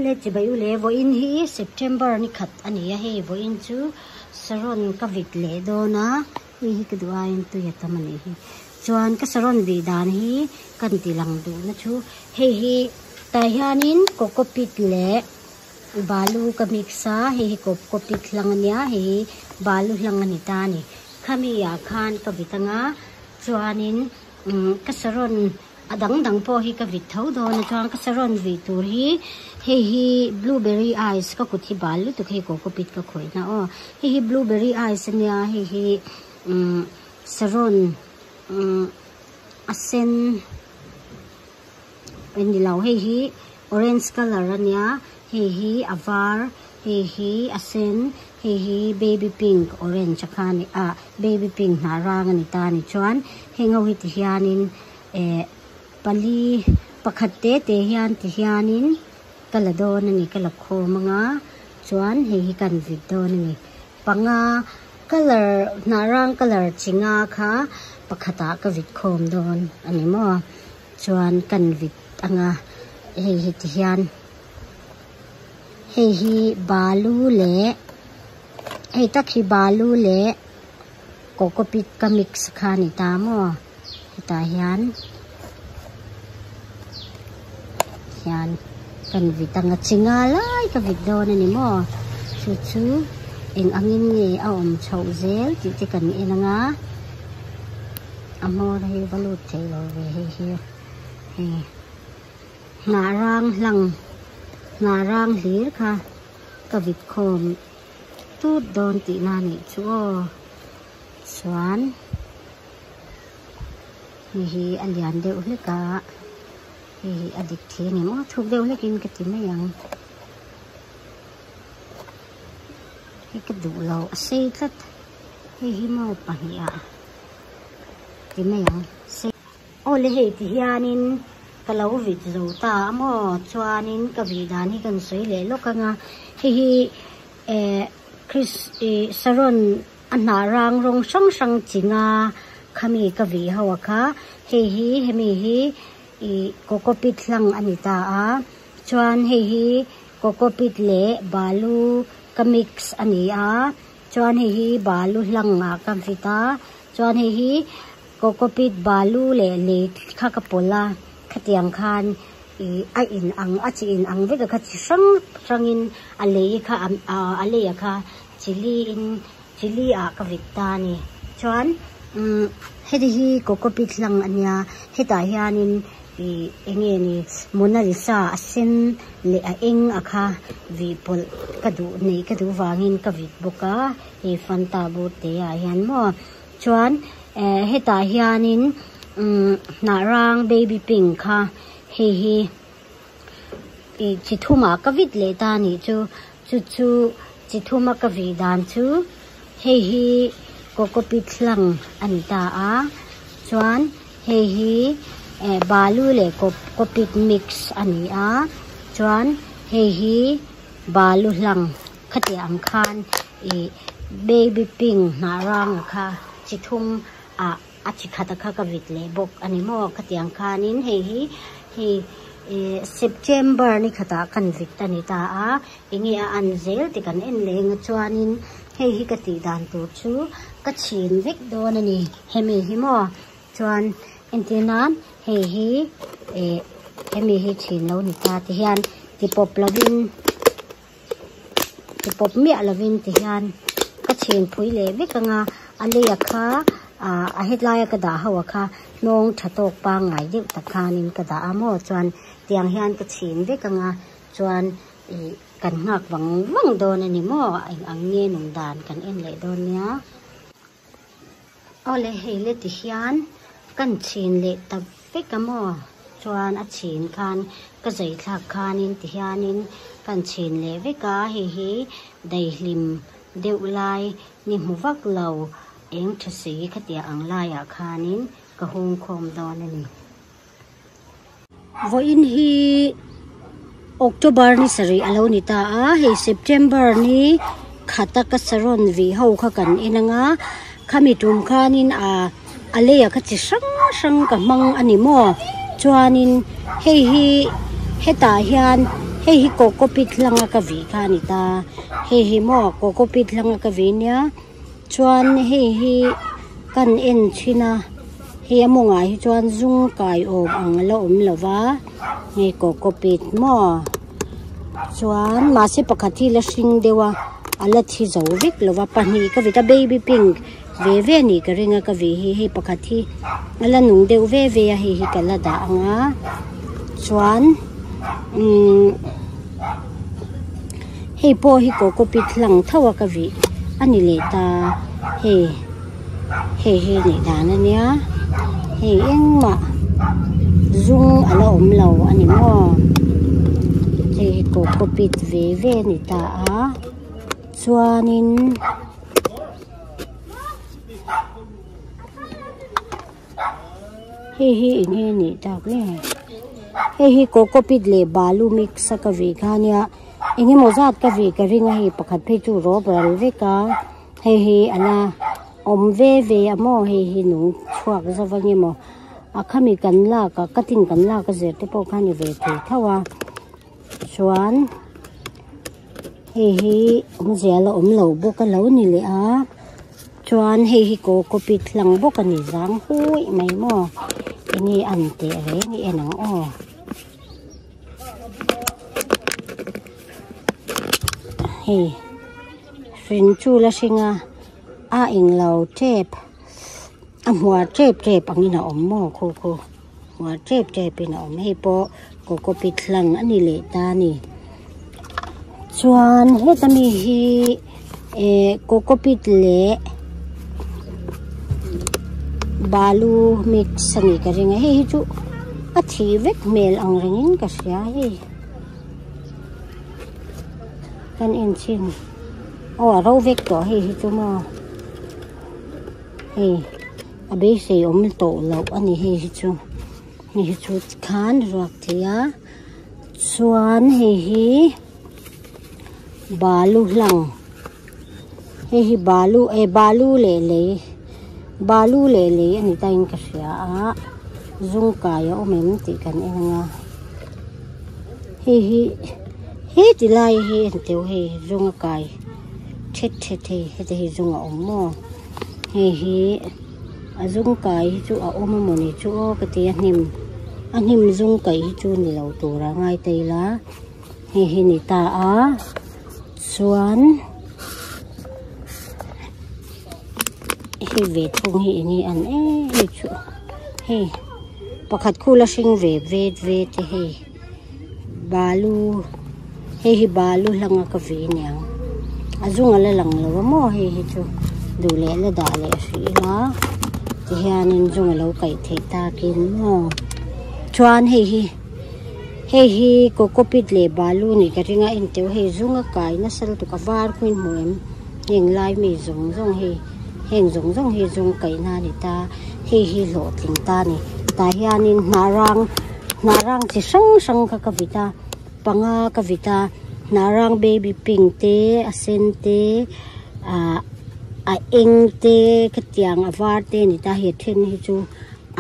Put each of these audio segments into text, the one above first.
Awle chibai u le vawiin hi September ni khat a ni a hei vawiin chu saron ka vit leh dawn a hei hi ka duh aiin tui a tam a nih hi chuan ka saron vih dan hi kan ti lang duh na chu hei hi tah hianin cocopeat leh balu ka mix a hei hi cocopeat hlang a nia hei hi balu hlang a ni ta a ni khami ah khan ka vit anga chuanin umm ka saron A dang dang pawh hi ka vit tho dawn a chuan ka saron vih tur hi hei hi blueberry ice ka kut hi bal lutuk hei cocopeat ka khawih na aw hei hi blueberry ice ania hei hi umm saron umm a sen ni lo hei hi orange colour ania hei hi a var hei hi a sen hei hi baby pink orange a kha a ni ah baby pink hnah rang a ni ta a ni chuan heng ho hi ti hianin. Eh pali pakhat te te hian ti hianin ka la dawn a ni ka la khawm anga chuan hei hi kan vit dawn a ni panga colour hnah rang colour chi nga kha pakhatah ka vit khawm dawn a ni maw chuan kan vit anga hei hi ti hian hei hi balu leh hei tak hi balu leh cocopeat ka mix kha a ni ta maw. Hetah hian hian kan vit anga chi nga lai ka vit dawn a ni maw chu chu eng angin nge a awm chhoh zel tih te kan en anga a hmawr hi va lut thei lo ve hei hi hei hnah rang hlang hnah rang hlir kha ka vit khawm tut dawn tihna a nih chu aw chuan. Hei hi a lian deuh hlek a hei hi a dik thei a ni maw thuk deuh hlekin ka ti mai ang hei ka duh lo a sei tlat hei hi maw pahnih ah ti mai ang sei aw le hei ti hianin ka lo vit zo ta a maw chuanin ka vih dan hi kan sawi leh lawk anga hei hi eh Chris ih saron. A hnah rang rawng hrang hrang chi nga khami ka vih ho a kha hei hi hemi hi ih cocopeat hlang a ni ta a chuan hei hi cocopeat leh balu ka mix a ni a chuan hei hi balu hlang ah ka vit a chuan hei hi cocopeat balu leh lei kha ka pawlh a khatiang khan ih a in ang a chi in ang vek a kha chi hrang hrang in a lei kha a lei a kha. Chilli in chilli ah ka vit ta a ni chuan umm heti hi cocopeat hlang a nia hetah hianin ih eng nge ni Mona Lisa a sen leh a eng a kha vih pawlh ka duh neih ka duh vangin ka vit bawk a hei fanta bur te ah hian maw chuan eh hetah hianin umm hnah rang baby pink kha hei hi ih chi thumah ka vit leh ta a nih chu. Chu chu chi thuma ka vih dan chu hei hi cocopeat hlang a ni ta a chuan hei hi eh balu leh cocopeat mix a ni a chuan hei hi balu hlang khatiang ang khan ih baby pink hnah rang a kha chi thum ah a chi khat a kha ka vit leh bawk a ni maw khatiang khanin hei hi hei eh September ni khatah kan vit a ni ta a enge a an zel tih kan en leh eng a chuanin hei hi ka tih dan tur chu ka chhin vek dawn a ni hemi hi maw chuan entir nan hei hi eh hemi hi chhin lo ni ta ti hian ti pawp lovin ti pawp miah lovin ti hian ka chhin phui leh vek anga a lei a kha ah a hetlai a ka dah ho a kha hnawng tha tawk pangngai deuh tak khanin ka dah a maw chuan tiang hian ka chhin vek anga chuan ih kan nghak vang vang dawn a ni maw eng ang nge nung dan kan en leh dawn nia. Awle hei le ti hian kan chhin leh ta vek a maw chuan a chhin khan ka zai thlak khanin ti hianin kan chhin leh vek a hei hi daihlim deuh lai ni hmu vak lo eng tha si khatiang ang laiah khanin ka hung khawm dawn a ni. Vawiin hi October ni sarih a lo ni ta a, hei September ni khata ka saron vih ho kha kan en anga khami tum khanin ah a lei ah kha chi hrang hrang ka hmang a ni maw chuanin hei hi hetah hian. Hei hi cocopeat hlanga ka vih kha a ni ta. Hei hi maw cocopeat hlanga ka vih nia chuan hei hi kan en thin a hei a mawngah hi chuan zung kai awm ang a la awm lo va hei cocopeat maw chuan mahse pakhat hi la hring deuh a a la thi zo vek lo va pahnih ka vit a baby pink ve ve a nih ka ring a ka vih hi hei pakhat hi a la nung deuh ve ve a hei hi ka la dah ang a chuan umm hei pawh hi cocopeat hlang tho a ka vih a ni leh ta hei hei hi nih dan a nia hei engmah zung a la awm lo a ni maw hei hi cocopeat ve ve a ni ta a chuanin. Hei hi eng nge nih tak le hei hi cocopeat leh balu mix a ka vih kha ania eng emaw zat ka vih ka ring a hei pakhat phei chu rawp ral vek a hei hi a la awm ve ve a maw hei hi nung chhuak zauh ang emaw a khami kan lak a cutting kan lak a zir te pawh kha a ni ve thei tho a chuan. Hei hi awmzia la awm lo bawk a lo ni leh a chuan hei hi cocopeat hlang bawk a ni zang huih mai maw enge an teh reng i en ang aw. Hei hring chu la hring a a englo tep a hmuar tep tep angin a awm maw khu khu hmuar tep tep in a awm hei pawh cocopeat hlang a ni leh ta a ni chuan heta mi hi eh cocopeat leh balu mix a nih ka ring a hei hi chu a thih vek hmel ang rengin ka hria hei kan en chhin aw a ro vek tawh hei hi chu maw hei a beisei awm tawh loh a ni hei hi chu. Hei hi chu tikhan ruak thei a chuan hei hi balu hlang hei hi balu eh balu leh lei balu leh lei a ni ta in ka hria a zung kai a awm em tih kan en ang a hei hi he ti lai hi a ni teuh hei zung a kai thet thet hei heti hi zung a awm maw hei hi. A zung kai hi chu a awm a mawni chu aw ka ti a hnim a hnim zung kaih hi chu ni lo tur a ngai ta ila hei hi ni ta a chuan hei ve thung hi eng nge an em hei chu hei pakhat khu la hring ve vet vet e hei balu hei hi balu hlang a ka ve aniang a zung a la lang lo a maw hei hi chu duh leh la dah leh hrih ila tihianin zung a lo kaih theih takin maw chuan hei hi hei hi cocopeat leh balu nih ka ring a enteuh hei zung a kai nasa lutuk a var khaw in hmu em heng lai mi zawng zawng hei heng zawng zawng hi zung kaihna a ni ta hei hi hlawhtling ta a ni tah hianin hnah rang hnah rang chi hrang hrang kha ka vit a panga ka vit a hnah rang baby pink te a sen te ah a eng te khatiang a var te a ni ta he then hi chu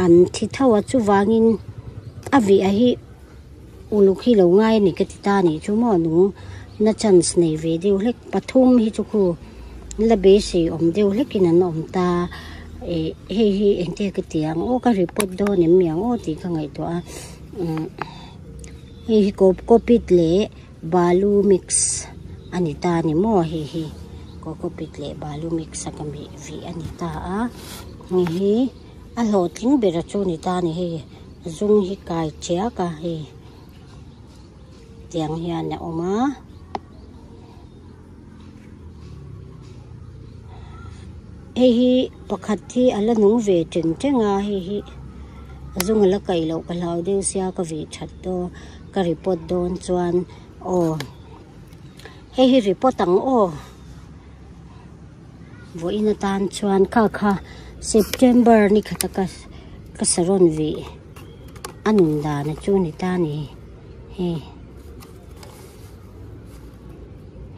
an thi tho a chuvangin a vih a hi. Uluk hi lo ngai a ni ka ti ta a nih chu maw nung na chance nei ve deuh hlek pathum hi chu khu la beisei awm deuh hlek in an awm ta ih hei hi engte ka ti ang aw ka report dawn em mi ang aw tih ka ngaihtuah a umm hei hi cocopeat leh balu mix a ni ta a ni maw hei hi cocopeat leh balu mix a ka mih vih a ni ta a hei hi a hlawhtling ber a chu ni ta a ni hei. Zung hi kai chiak a hei tiang hian a awm a hei hi pakhat hi a la nung ve teng teng a hei hi a zung a la kaih loh ka hlau deuh sia ka vih that dawn ka report dawn chuan aw hei hi report ang aw. Vawiin atan chuan kha kha September ni khata ka ka sarawn vih a nun dan a chu ni ta ni hei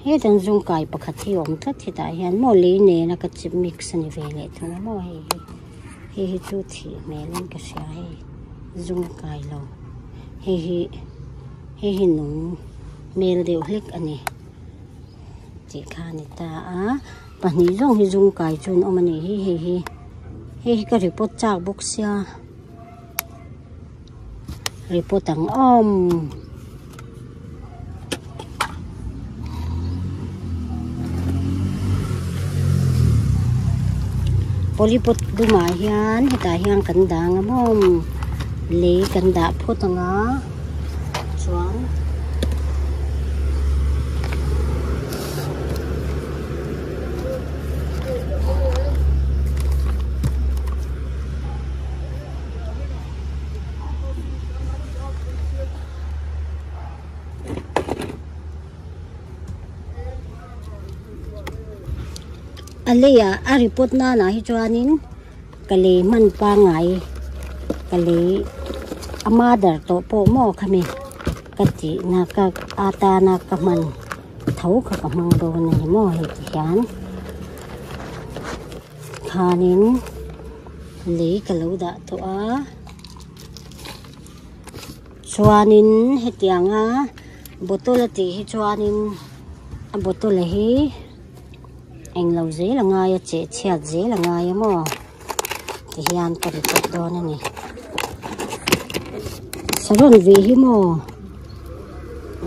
hetan zung kai pakhat hi a awm tlat hetah hian maw lei nena ka chip mix a ni ve leh thung a maw hei hi hei hi chu thih hmelin ka hria hei zung kai lo hei hi hei hi nung. hmel deuh hlek a ni tih kha a ni ta a pahnih zawng hi zung kai chu an awm a nih hi hei hi hei hi ka report chak bawk sia report ang awm. Polypot dumah hian hetah hian kan dang a maw lei kan dah phawt ang a chuan A leiah a report nanah hi chuanin ka lei hman pangngai ka lei a mother tawh pawh maw khami ka tihna ka atana ka hman tho kha ka hmang dawn a ni maw hei ti hian khanin lei ka lo dah tawh a. Chuanin hetianga bottle a tih hi chuanin a bottle hi englo zel a ngai a cheh chhiat zel a ngai a maw tihian ka report dawn a ni saron vih hi maw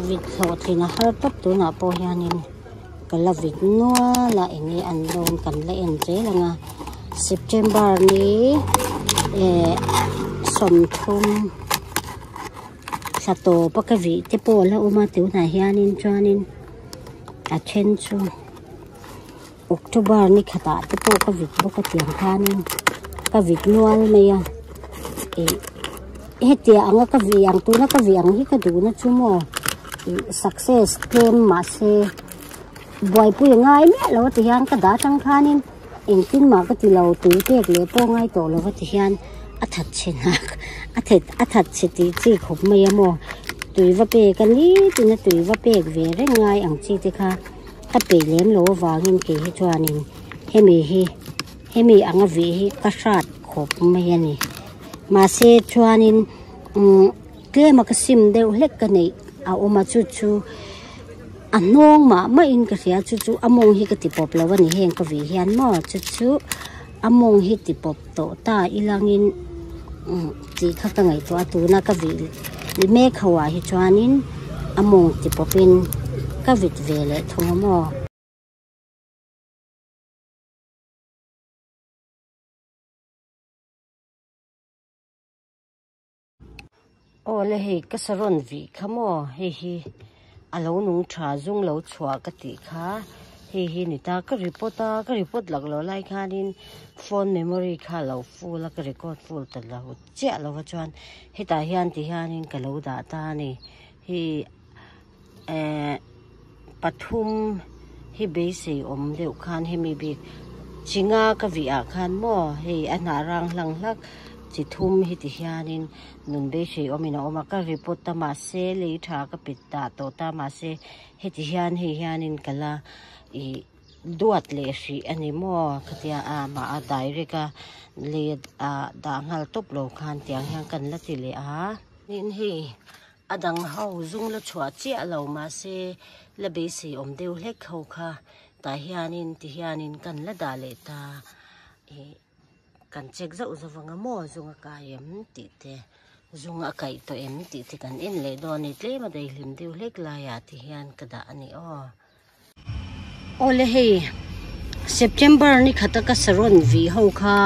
vit hlawhtlin a har tawp tunah pawh hianin ka la vit nual a enge an dawn kan la en zel ang a September ni eh 30 thla tawp a ka vih te pawh a la awm a tunah hianin chuanin a then chu October ni khatah te pawh ka vit bawk a tiang khanin ka vit nual mai a ih hetiang anga ka vih ang tuna ka vih ang hi ka duhna chu maw ih success tlem mahse buaipui a ngai miah lo a ti hian ka dah atang khanin engtin mah ka ti lo tui pek leh pawh ngai tawh lo a ti hian a that chhe hnak a that a that chhe tih chi khawp mai a maw tui va pek a nitin a tui va pek ve reng ngai ang chi te kha. Ka peih lem lo avangin kei hi chuanin hemi hi hemi anga vih hi ka hrat khawp mai a ni. Mahse chuanin umm tlema ka sim deuh hlek ka neih a awm a chu chu a hnawng mah mahin ka hria chu chu a mawng hi ka ti pawp lo a ni heng ka vih hian maw chu chu a mawng hi ti pawp tawh ta ilangin umm tih kha ka ngaihtuah a tuna ka vih mek ho ah hi chuanin a mawng ti pawpin ka vit ve leh thung a maw. Aw le hei ka saron vih kha maw hei hi a lo nung tha zung lo chhuah ka tih kha hei hi ni ta ka report a ka report lak loh lai khanin phone memory kha a lo full a ka record full ta lo chiah lo va chuan hetah hian ti hianin ka lo dah ta a ni hei eh pathum hi beisei awm deuh khan hemi bik chi nga ka vih ah khan maw hei a hnah rang hlang hlak chi thum hi ti hianin nun beisei awmin a awm a ka report ta mahse lei tha ka pet dah tawh ta mahse heti hian hei hianin ka la ih duat leh hrih a ni maw khatia a mah a direct a lei ah dah nghal tawp lo khan tiang hian kan la ti leh a tin hei. A dang ho zung la chhuah chiah lo mahse la beisei awm deuh hlek ho kha tah hianin ti hianin kan la dah leh ta ih kan check zauh zauh ang a maw zung a kai em tih te zung a kaih tawh em tih te kan en leh dawn a ni tlem a daihlim deuh hlek laiah ti hian ka dah a ni aw. Awle hei September ni khata ka saron vih ho kha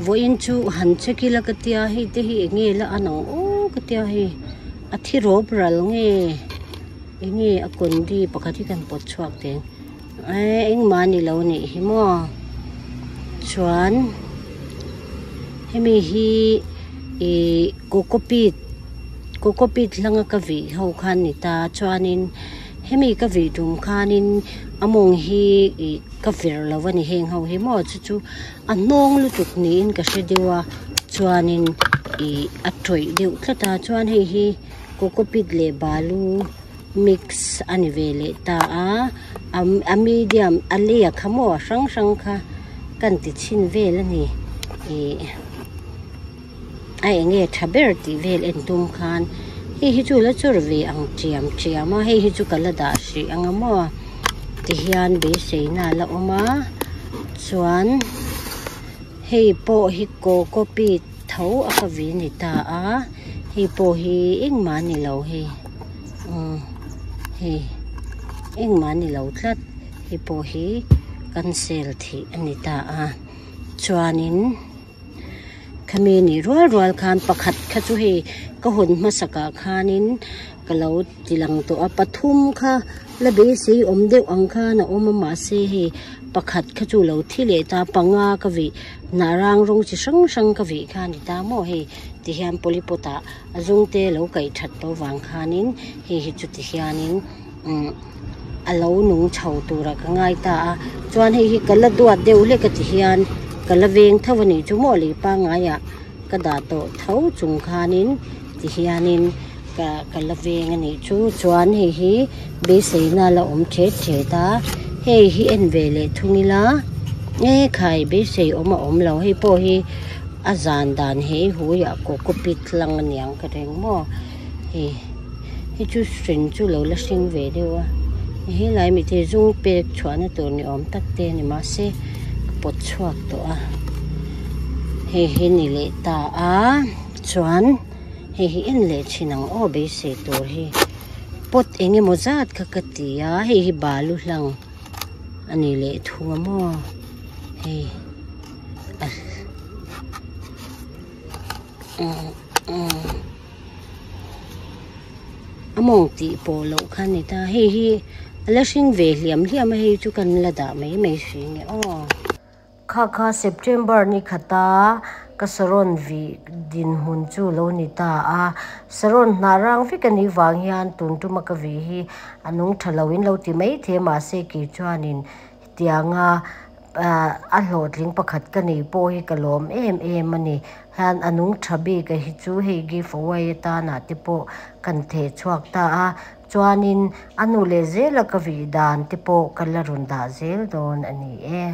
vawiin chu han check ila ka tia hei te hi eng nge la an ang aw ka tia hei a thi rawp ral nge eng nge a kundi pakhat hi kan pawt chhuak teng eh engmah a ni lo nih hi maw chuan hemi hi ih cocopeat cocopeat hlanga ka vih ho kha a ni ta chuanin. Hemi ka vih tum khanin a mawng hi ih ka vir lo a ni heng ho hi maw chu chu a hnawng lutuk niin ka hre deuh a chuanin ih a tawih deuh tlat a chuan hei hi cocopeat leh balu mix a ni ve leh ta a a medium a lei a kha maw a hrang hrang kha kan ti chhin vel a ni ih. A eng nge tha ber tih vel en tum khan Hei hi chu la chawr ve ang chiam chiam a, hei hi chu ka la dah hrih ang a maw tihian beiseina a la awm a chuan hei pawh hi coco peat tho a ka vi ni ta a hei pawh hi engmah a ni lo hei umm hei engmah a ni lo tlat hei pawh hi cancel theih a ni ta a chuanin. Khami nih rual rual khan pakhat kha chu hei ka hawn hmasakah khanin ka lo ti lang tawh a pathum kha la beisei awm deuh ang khan a awm a mahse hei pakhat kha chu lo thi leh ta panga ka vih hnah rang rawng chi hrang hrang ka vih kha a ni ta maw hei ti hian polypot ah a zung te lo kaih that tawh vang khanin hei hi chu ti hianin umm a lo nung chho turah ka ngai ta a chuan hei hi ka la duat deuh hlek a ti hian ka la veng tho a nih chu maw lei pangaiah ka dah tawh tho chung khanin ti hianin ka ka la veng a nih chu chuan hei hi beiseina a la awm thet thet a hei hi en ve leh thung ila e khai beisei awm a awm lo hei pawh hi a zan dan hei huiah cocopeat hlang a niang ka reng maw hei. Hei chu hring chu lo la hring ve deuh a helai mi te zung pek chhuahna tur ni awm tak te a ni mahse ka pawt chhuak tawh a hei hi ni leh ta a chuan hei hi en leh thin ang aw beisei tur hi pot eng emaw zat kha ka ti a hei hi balu hlang a ni leh thung a maw hei a A mawng tih pawh loh kha a ni ta hei hi a la hring ve hliam hliam a hei chu kan la dah mai mai hrih nge aw. Kha kha September ni khata ka saron vih dinhmun chu lo ni ta a, saron hnah rang vek a nih vang hian tun tuma ka vih hi a nung tha lo in lo ti mai thei a mahse kei chuanin Hetianga a hlawhtling pakhat ka nei pawh hi ka lawm em em a ni. Hian a nung tha bik a hi chu hei give away atana te pawh kan theh chhuak ta a, chuanin a nu leh zela ka vih dan te pawh ka la rawn dah zel dawn a ni e.